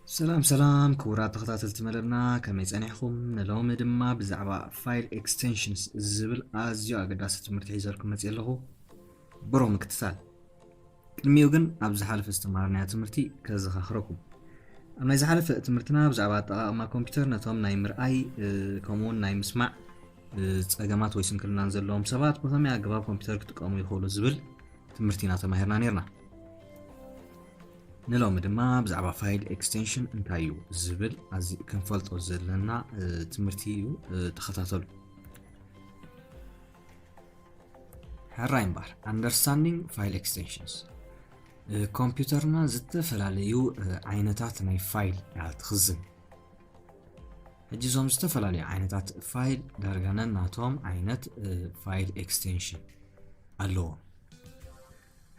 ሰላም ሰላም ክቡራት ተኸታተልቲ መደብና፣ ከመይ ጸኒሕኩም? ንሎሚ ድማ ብዛዕባ ፋይል ኤክስቴንሽንስ ዝብል ኣዝዩ ኣገዳሲ ትምህርቲ ሒዘልኩም መጽእ ኣለኹ። ብሩኽ ምክትታል። ቅድሚኡ ግን ኣብ ዝሓለፈ ዝተማርናዮ ትምህርቲ ከዘኻኽረኩም። ኣብ ናይ ዝሓለፈ ትምህርትና ብዛዕባ ኣጠቓቕማ ኮምፒውተር ነቶም ናይ ምርኣይ ከምኡውን ናይ ምስማዕ ጸገማት ወይ ስንክልናን ዘለዎም ሰባት ብኸመይ ኣገባብ ኮምፒውተር ክጥቀሙ ይኽእሉ ዝብል ትምህርቲ ኢና ተማሂርና ነርና። ንሎሚ ድማ ብዛዕባ ፋይል ኤክስቴንሽን እንታይ እዩ ዝብል ኣዚ ክንፈልጦ ዘለና ትምህርቲ እዩ። ተኸታተሉ። ሕራይ እምበር፣ Understanding File Extensions። ኮምፒውተርና ዝተፈላለዩ ዓይነታት ናይ ፋይል እያ ትኽዝን። ሕጂ እዞም ዝተፈላለዩ ዓይነታት ፋይል ዳርጋ ነናቶም ዓይነት ፋይል ኤክስቴንሽን ኣለዎም።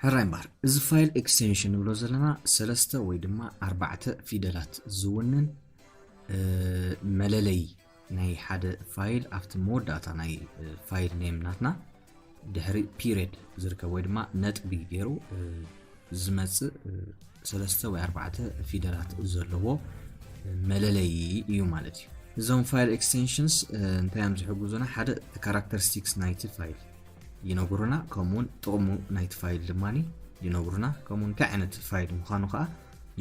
ሕራይ እምበር፣ እዚ ፋይል ኤክስቴንሽን ንብሎ ዘለና ሰለስተ ወይ ድማ ኣርባዕተ ፊደላት ዝውንን መለለይ ናይ ሓደ ፋይል ኣብቲ መወዳእታ ናይ ፋይል ኔም ናትና ድሕሪ ፒሬድ ዝርከብ ወይ ድማ ነጥቢ ገይሩ ዝመፅእ ሰለስተ ወይ ኣርባዕተ ፊደላት ዘለዎ መለለይ እዩ ማለት እዩ። እዞም ፋይል ኤክስቴንሽንስ እንታይ እዮም ዝሕግዙና? ሓደ ካራክተሪስቲክስ ናይቲ ፋይል ይነግሩና፣ ከምኡውን ጥቕሙ ናይቲ ፋይል ድማ ይነግሩና፣ ከምኡውን እንታይ ዓይነት ፋይል ምዃኑ ከዓ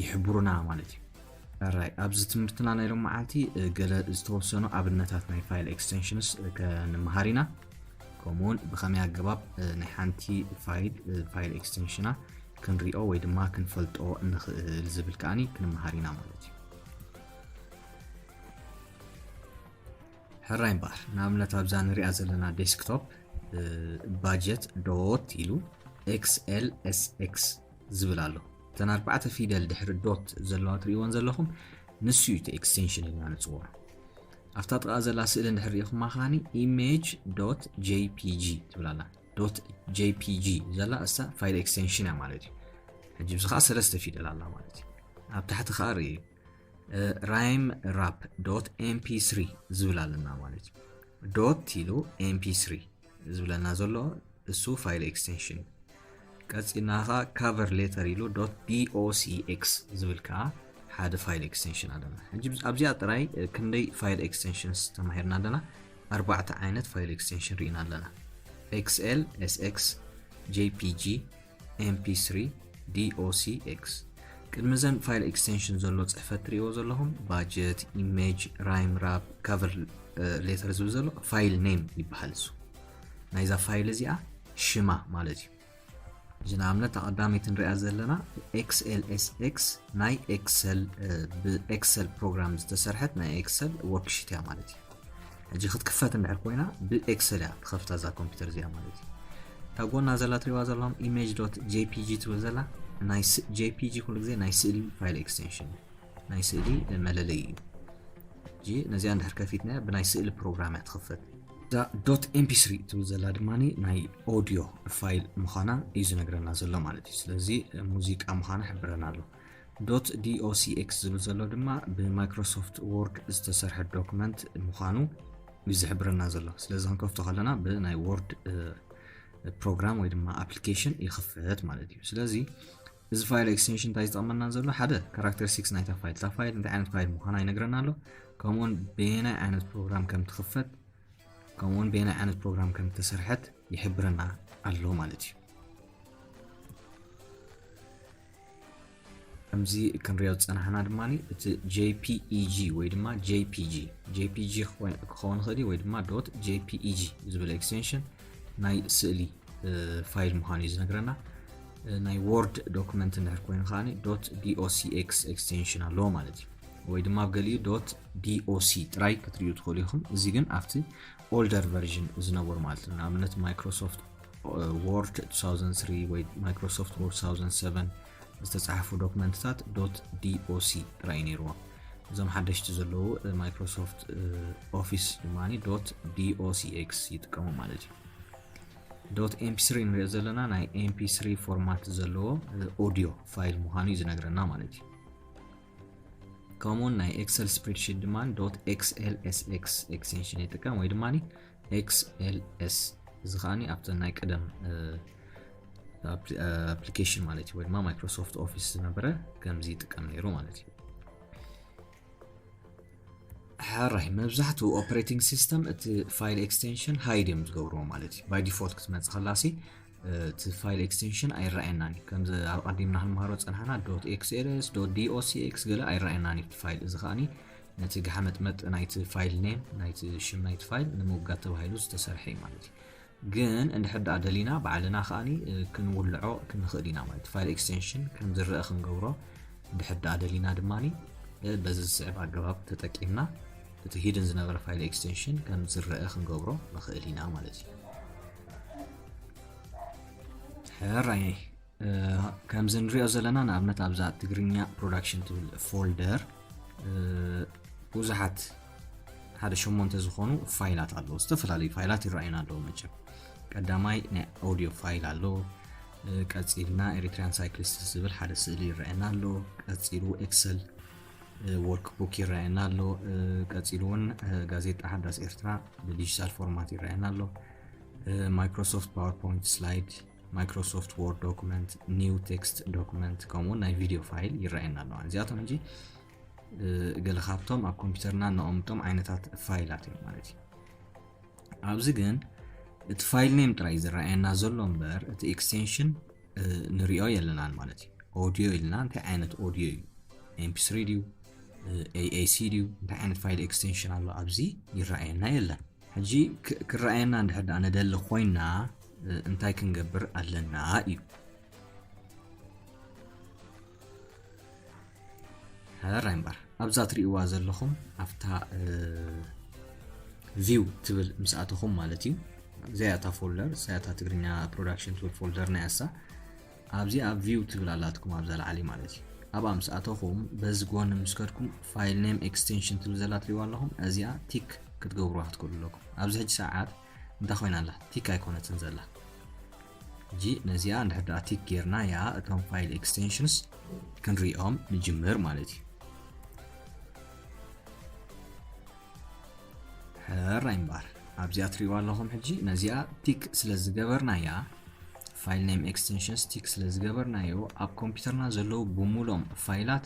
ይሕብሩና ማለት እዩ። ሕራይ፣ ኣብዚ ትምህርትና ናይ ሎም መዓልቲ ገለ ዝተወሰኑ ኣብነታት ናይ ፋይል ኤክስቴንሽንስ ከንመሃር ኢና። ከምኡውን ብኸመይ ኣገባብ ናይ ሓንቲ ፋይል ፋይል ኤክስቴንሽና ክንሪኦ ወይ ድማ ክንፈልጦ ንኽእል ዝብል ከዓኒ ክንመሃር ኢና ማለት እዩ። ሕራይ እምበር፣ ንኣብነት ኣብዛ ንሪኣ ዘለና ዴስክቶፕ ባጀት ዶት ኢሉ ኤክስኤልኤስኤክስ ዝብል ኣሎ። እተን ኣርባዕተ ፊደል ድሕሪ ዶት ዘለዋ ትርእይወን ዘለኹም፣ ንሱ እዩ እቲ ኤክስቴንሽን ኢልና ንፅውዖ። ኣብታ ጥቓ ዘላ ስእሊ እንድሕር ርኢኹማ ከዓኒ ኢሜጅ ዶት ጄፒጂ ትብል ኣላ። ዶት ጄፒጂ ዘላ እሳ ፋይል ኤክስቴንሽን እያ ማለት እዩ። ሕጂ ብዚ ከዓ ሰለስተ ፊደል ኣላ ማለት እዩ። ኣብ ታሕቲ ከዓ ርእዩ ራይም ራፕ ዶት ኤምፒ ስሪ ዝብል ኣለና ማለት እዩ። ዶት ኢሉ ኤምፒ ስሪ ዝብለና ዘሎ እሱ ፋይል ኤክስቴንሽን እዩ። ቀፂልና ከዓ ካቨር ሌተር ኢሉ ዶት ዲኦሲኤክስ ዝብል ከዓ ሓደ ፋይል ኤክስቴንሽን ኣለና። ሕጂ ኣብዚኣ ጥራይ ክንደይ ፋይል ኤክስቴንሽንስ ተማሂርና ኣለና? ኣርባዕተ ዓይነት ፋይል ኤክስቴንሽን ርኢና ኣለና። ኤክስኤል፣ ኤስኤክስ፣ ጄፒጂ፣ ኤምፒ ስሪ፣ ዲኦሲኤክስ። ቅድሚ ዘን ፋይል ኤክስቴንሽን ዘሎ ፅሕፈት ትርእይዎ ዘለኹም ባጀት፣ ኢሜጅ፣ ራይም ራፕ፣ ካቨር ሌተር ዝብል ዘሎ ፋይል ኔም ይበሃል። እሱ ናይዛ ፋይል እዚኣ ሽማ ማለት እዩ። እዚ ንኣብነት ኣቐዳሚት ንሪኣ ዘለና ኤክስኤልኤስኤክስ ናይ ኤክሰል ብኤክሰል ፕሮግራም ዝተሰርሐት ናይ ኤክሰል ወርክሺት እያ ማለት እዩ። ሕጂ ክትክፈት እንድሕር ኮይና ብኤክሰል እያ ትኸፍታ እዛ ኮምፒውተር እዚኣ ማለት እዩ። እታ ጎና ዘላ ትሪዋ ዘለኹም ኢሜጅ ዶት ጄፒጂ ትብል ዘላ ናይ ጄፒጂ ኩሉ ግዜ ናይ ስእሊ ፋይል ኤክስቴንሽን እዩ። ናይ ስእሊ መለለይ እዩ። ሕጂ ነዚኣ እንድሕር ከፊትናያ ብናይ ስእሊ ፕሮግራም እያ ትኽፈት። እዛ ዶት ኤምፒ ስሪ ትብል ዘላ ድማ ናይ ኦዲዮ ፋይል ምዃና እዩ ዝነግረና ዘሎ ማለት እዩ። ስለዚ ሙዚቃ ምዃና ሕብረና ኣሎ። ዶት ዲኦሲኤክስ ዝብል ዘሎ ድማ ብማይክሮሶፍት ወርድ ዝተሰርሐ ዶክመንት ምዃኑ እዩ ዝሕብረና ዘሎ። ስለዚ ክንከፍቶ ከለና ብናይ ወርድ ፕሮግራም ወይ ድማ ኣፕሊኬሽን ይኽፈት ማለት እዩ። ስለዚ እዚ ፋይል ኤክስቴንሽን እንታይ ዝጠቕመና ዘሎ? ሓደ ካራክተሪስቲክስ ናይታ ፋይል፣ እታ ፋይል እንታይ ዓይነት ፋይል ምዃና ይነግረና ኣሎ። ከምኡውን በየናይ ዓይነት ፕሮግራም ከም ትኽፈት፣ ከምኡውን በየናይ ዓይነት ፕሮግራም ከም ዝተሰርሐት ይሕብረና ኣሎ ማለት እዩ። ከምዚ ክንሪኦ ዝፀናሕና ድማ እቲ ጄፒኢጂ ወይ ድማ ጄፒጂ ጄፒጂ ክኾን ይኽእል እዩ ወይ ድማ ዶት ጄፒኢጂ ዝብል ኤክስቴንሽን ናይ ስእሊ ፋይል ምዃኑ እዩ ዝነግረና። ናይ ወርድ ዶክመንት እንድሕር ኮይኑ ከዓ ዶት ዲኦሲኤክስ ኤክስቴንሽን ኣለዎ ማለት እዩ። ወይ ድማ ኣብ ገሊኡ ዶት ዲኦሲ ጥራይ ክትሪኡ ትኽእሉ ኢኹም። እዚ ግን ኣብቲ ኦልደር ቨርዥን ዝነበሩ ማለት እዩ። ንኣብነት ማይክሮሶፍት ወርድ two thousand three ወይ ማይክሮሶፍት ወርድ two thousand seven ዝተፃሓፉ ዶክመንትታት ዶት ዲኦሲ ጥራይ ነይርዎም። እዞም ሓደሽቲ ዘለዉ ማይክሮሶፍት ኦፊስ ድማ ዶት ዲኦሲኤክስ ይጥቀሙ ማለት እዩ። ዶት ኤምፒ ስሪ ንሪኦ ዘለና ናይ ኤምፒ ስሪ ፎርማት ዘለዎ ኦዲዮ ፋይል ምዃኑ እዩ ዝነግረና ማለት እዩ። ከምኡውን ናይ ኤክሰል ስፕሬድሺት ድማ ዶት ኤክስኤልኤስኤክስ ኤክስቴንሽን ይጥቀም ወይ ድማ ኤክስኤልኤስ። እዚ ከዓኒ ኣብተን ናይ ቀደም ኣፕሊኬሽን ማለት እዩ ወይ ድማ ማይክሮሶፍት ኦፊስ ዝነበረ ከምዚ ይጥቀም ነይሩ ማለት እዩ። ሕራይ መብዛሕትኡ operating system እቲ file extension hide እዮም ዝገብርዎ ማለት እዩ። By default ክትመጽእ ከላሲ እቲ file extension ኣይረኣየናን እዩ። ከምዚ ኣብ ቀዲምና ክንመሃሮ ዝጸናሕና .xls .docx ገለ ኣይረኣየናን እዩ እቲ file። እዚ ከኣኒ ነቲ ግሓመጥመጥ ናይቲ file name ናይቲ ሽም ናይቲ file ንምውጋድ ተባሂሉ ዝተሰርሐ እዩ ማለት እዩ። ግን እንድሕር ደኣ ደሊና ባዕልና ከኣኒ ክንውልዖ ክንኽእል ኢና ማለት file extension ከም ዝረአ ክንገብሮ እንድሕር ደኣ ደሊና ድማ በዚ ዝስዕብ ኣገባብ ተጠቂምና እቲ hidden ዝነበረ file extension ከም ዝረአ ክንገብሮ ንኽእል ኢና ማለት እዩ። ሕራይ ከምዚ ንሪኦ ዘለና ንኣብነት ኣብዛ ትግርኛ production ትብል folder ብዙሓት ሓደ ሸሞንተ ዝኾኑ ፋይላት ኣለዉ። ዝተፈላለዩ ፋይላት ይረኣዩና ኣለዉ። መቸም ቀዳማይ ናይ audio file ኣሎ። ቀፂልና Eritrean Cyclists ዝብል ሓደ ስእሊ ይረኣየና ኣሎ። ቀፂሉ Excel workbook ይረኣየና ኣሎ። ቀፂሉ እውን ጋዜጣ ሓዳስ ኤርትራ ብ digital format ይረኣየና ኣሎ። Microsoft PowerPoint slide፣ Microsoft Word document፣ new text document ከምኡ ናይ video file ይረኣየና ኣለዋ። እዚኣቶም ሕጂ ገለ ካብቶም ኣብ ኮምፒውተርና ነቐምጦም ዓይነታት ፋይላት እዮም ማለት እዩ። ኣብዚ ግን እቲ file name ጥራይ ዝረኣየና ዘሎ እምበር እቲ extension ንሪኦ የለናን ማለት እዩ። Audio ኢልና እንታይ ዓይነት audio እዩ? MP3 ድዩ? AAC ድዩ? እንታይ ዓይነት file extension ኣሎ ኣብዚ ይረኣየና የለን። ሕጂ ክረኣየና እንድሕር ደኣ ንደሊ ኮይና እንታይ ክንገብር ኣለና እዩ። ሕራይ እምበር ኣብዛ ትርእይዋ ዘለኹም ኣብታ view ትብል ምስ ኣተኹም ማለት እዩ። እዚኣ እታ folder እዚኣ እታ ትግርኛ production ትብል folder ናይ ኣሳ ኣብዚ ኣብ view ትብል ኣላትኩም ኣብዛ ላዕሊ ማለት እዩ። ኣብኣ ምስ ኣተኹም በዚ ጎኒ ምስ ከድኩም file name extension ትብል ዘላ ትሪእዋ ኣለኹም። እዚኣ tick ክትገብሩዋ ክትክእሉ ኣለኩም። ኣብዚ ሕጂ ሰዓት እንታይ ኮይና ኣላ? Tick ኣይኮነትን ዘላ። ሕጂ ነዚኣ እንድሕር ደኣ tick ጌርና እያ እቶም file extensions ክንሪኦም ንጅምር ማለት እዩ። ሕራይ እምበር ኣብዚኣ ትሪእዋ ኣለኹም። ሕጂ ነዚኣ tick ስለ ዝገበርናያ file name extensions tick ስለ ዝገበርናዮ ኣብ ኮምፒውተርና ዘለዉ ብምሉኦም ፋይላት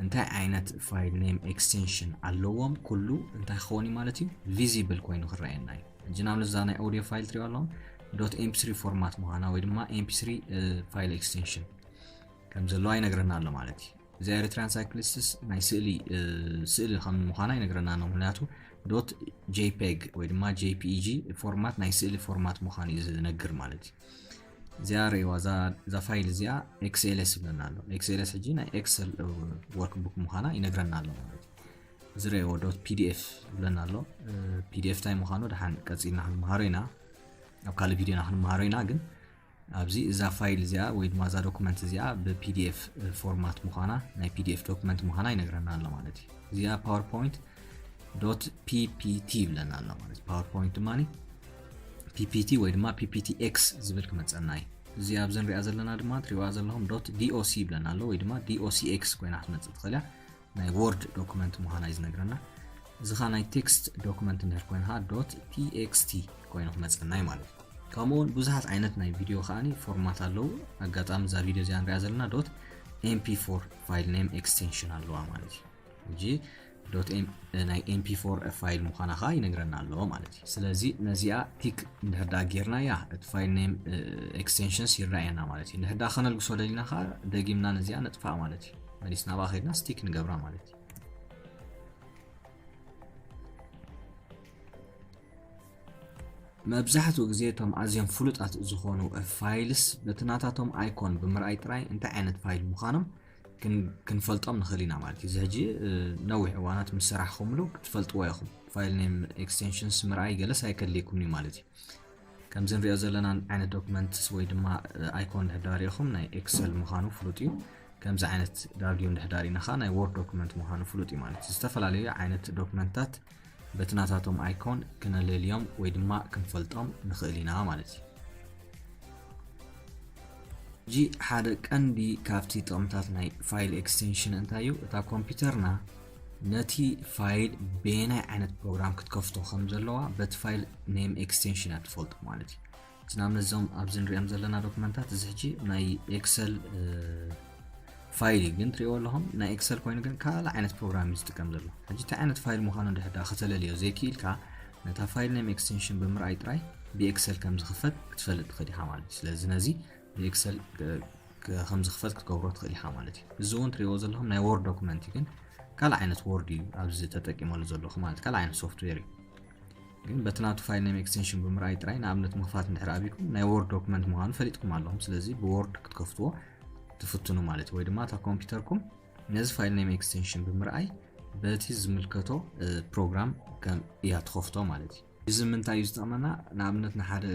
እንታይ ዓይነት file name extension ኣለዎም ኩሉ እንታይ ክኸውን እዩ ማለት እዩ? Visible ኮይኑ ክረኣየና እዩ። ሕጂ ንኣብነት እዛ ናይ audio file ትሪእዋ ኣለኹም dot mp3 format ምዃና ወይ ድማ mp3 file extension ከም ዘለዋ ይነግረና ኣሎ ማለት እዩ። እዚ Eritrean Cyclists ናይ ስእሊ ስእሊ ከም ምዃና ይነግረና ኣሎ። ምክንያቱ dot jpeg ወይ ድማ jpeg format ናይ ስእሊ format ምዃኑ እዩ ዝነግር ማለት እዩ። እዚኣ ርእይዋ እዛ file እዚኣ XLS ይብለና ኣሎ። XLS ሕጂ ናይ Excel workbook ምዃና ይነግረና ኣሎ ማለት እዩ። እዚ ርእይዎ dot pdf ይብለና ኣሎ። pdf እንታይ ምዃኑ ደሓን ቀፂልና ክንመሃሮ ኢና፣ ኣብ ካልእ ቪድዮና ክንመሃሮ ኢና። ግን ኣብዚ እዛ file እዚኣ ወይ ድማ እዛ document እዚኣ ብ pdf format ምዃና ናይ pdf document ምዃና ይነግረና ኣሎ ማለት እዩ። እዚኣ PowerPoint dot ppt ይብለና ኣሎ ማለት እዩ። PowerPoint ድማ ppt ወይ ድማ pptx ዝብል ክመፀና እዩ። እዚ ኣብዚ ንሪኣ ዘለና ድማ ትሪእዋ ዘለኹም dot doc ይብለና ኣሎ ወይ ድማ docx ኮይና ክትመፅእ ትኽእል እያ። ናይ Word document ምዃና እዩ ዝነግረና። እዚ ኸዓ ናይ text document እንድሕር ኮይኑ ኸዓ dot txt ኮይኑ ክመፀና እዩ ማለት እዩ። ከምኡ እውን ብዙሓት ዓይነት ናይ ቪድዮ ኸዓኒ format ኣለዉ። ኣጋጣሚ እዛ ቪድዮ እዚኣ ንሪኣ ዘለና dot mp4 file name extension ኣለዋ ማለት እዩ። ሕጂ dot m ናይ mp4 file ምዃና ኸዓ ይነግረና ኣለዎ ማለት እዩ። ስለዚ ነዚኣ tick እንድሕር ደኣ ጌርናያ እቲ file name extensions ይረኣየና ማለት እዩ። እንድሕር ደኣ ከነልግሶ ደሊና ኸዓ ደጊምና ነዚኣ ነጥፍኣ ማለት እዩ። መሊስና ኣብኣ ኸይድና tick ንገብራ ማለት እዩ። መብዛሕትኡ ግዜ እቶም ኣዝዮም ፍሉጣት ዝኾኑ files በቲ ናታቶም icon ብምርኣይ ጥራይ እንታይ ዓይነት file ምዃኖም ክን- ክንፈልጦም ንኽእል ኢና ማለት እዩ። እዚ ሕጂ ነዊሕ እዋናት ምስ ሰራሕኹምሉ ክትፈልጥዎ ኢኹም። File name extensions ምርኣይ ገለስ ኣይከድልየኩምን እዩ ማለት እዩ። ከምዚ ንሪኦ ዘለና ዓይነት documents ወይ ድማ icon እንድሕር ሪኢኹም ናይ Excel ምዃኑ ፍሉጥ እዩ። ከምዚ ዓይነት W እንድሕር ሪኢና ኸዓ ናይ Word document ምዃኑ ፍሉጥ እዩ ማለት እዩ። ዝተፈላለዩ ዓይነት ዶክመንታት በቲ ናታቶም icon ክነለልዮም ወይ ድማ ክንፈልጦም ንኽእል ኢና ማለት እዩ። ሕጂ ሓደ ቀንዲ ካብቲ ጥቕምታት ናይ file extension እንታይ እዩ? እታ ኮምፒውተርና ነቲ file በየናይ ዓይነት ፕሮግራም ክትከፍቶ ከም ዘለዋ በቲ file name extension እያ ትፈልጦ ማለት እዩ። እዚ ንኣብነት እዞም ኣብዚ ንሪኦም ዘለና ዶክመንታት እዚ ሕጂ ናይ Excel ፋይል እዩ ግን ትሪእዎ ኣለኹም ናይ ኤክሰል ኮይኑ ግን ካልእ ዓይነት ፕሮግራም እዩ ዝጥቀም ዘሎ። ሕጂ እንታይ ዓይነት ፋይል ምዃኑ እንድሕር ደኣ ከተለልዮ ዘይክኢልካ ነታ ፋይል ኔም ኤክስቴንሽን ብምርኣይ ጥራይ ብኤክሰል ከም ዝኽፈት ክትፈልጥ ትኽእል ኢኻ ማለት እዩ። ስለዚ ነዚ ብኤክሰል ከም ዝኽፈት ክትገብሮ ትኽእል ኢኻ ማለት እዩ። እዚ እውን ትሪእዎ ዘለኹም ናይ ወርድ ዶኩመንት እዩ ግን ካልእ ዓይነት ወርድ እዩ ኣብዚ ተጠቂመሉ ዘለኹ ማለት ካልእ ዓይነት ሶፍትዌር እዩ። ግን በቲ ናቱ ፋይል ኔም ኤክስቴንሽን ብምርኣይ ጥራይ ንኣብነት ምኽፋት እንድሕር ኣቢኩም ናይ ወርድ ዶኩመንት ምዃኑ ፈሊጥኩም ኣለኹም። ስለዚ ብወርድ ክትከፍትዎ ትፍትኑ ማለት እዩ። ወይ ድማ እታ ኮምፒውተርኩም ነዚ ፋይል ኔም ኤክስቴንሽን ብምርኣይ በቲ ዝምልከቶ ፕሮግራም ከም እያ ትኸፍቶ ማለት እዩ። እዚ ምንታይ እዩ ዝጠቕመና? ንኣብነት ንሓደ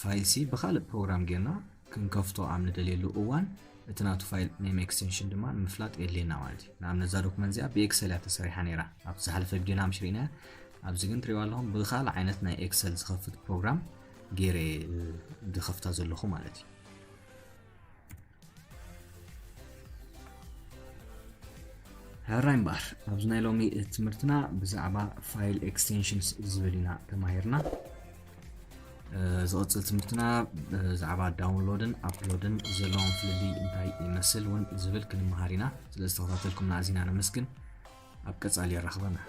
ፋይል ሲ ብኻልእ ፕሮግራም ጌርና ክንከፍቶ ኣብ ንደልየሉ እዋን እቲ ናቱ ፋይል ኔም ኤክስቴንሽን ድማ ንምፍላጥ የድልየና ማለት እዩ። ንኣብነት እዛ ዶክመንት እዚኣ ብኤክሰል እያ ተሰሪሓ ነይራ። ኣብቲ ዝሓለፈ ቪድዮና ምሽ ርኢናያ። ኣብዚ ግን ትሪእዋ ኣለኹም ብኻልእ ዓይነት ናይ ኤክሰል ዝኸፍት ፕሮግራም ገይረ እየ ዝኸፍታ ዘለኹ ማለት እዩ። ሕራይ እምበኣር ኣብዚ ናይ ሎሚ ትምህርትና ብዛዕባ ፋይል ኤክስቴንሽንስ ዝብል ኢና ተማሂርና። ዝቕፅል ትምህርትና ብዛዕባ ዳውንሎድን ኣፕሎድን ዘለዎም ፍልልይ እንታይ ይመስል እውን ዝብል ክንመሃር ኢና። ስለዝተኸታተልኩምና ኣዚና ነመስግን። ኣብ ቀፃሊ የራኽበና።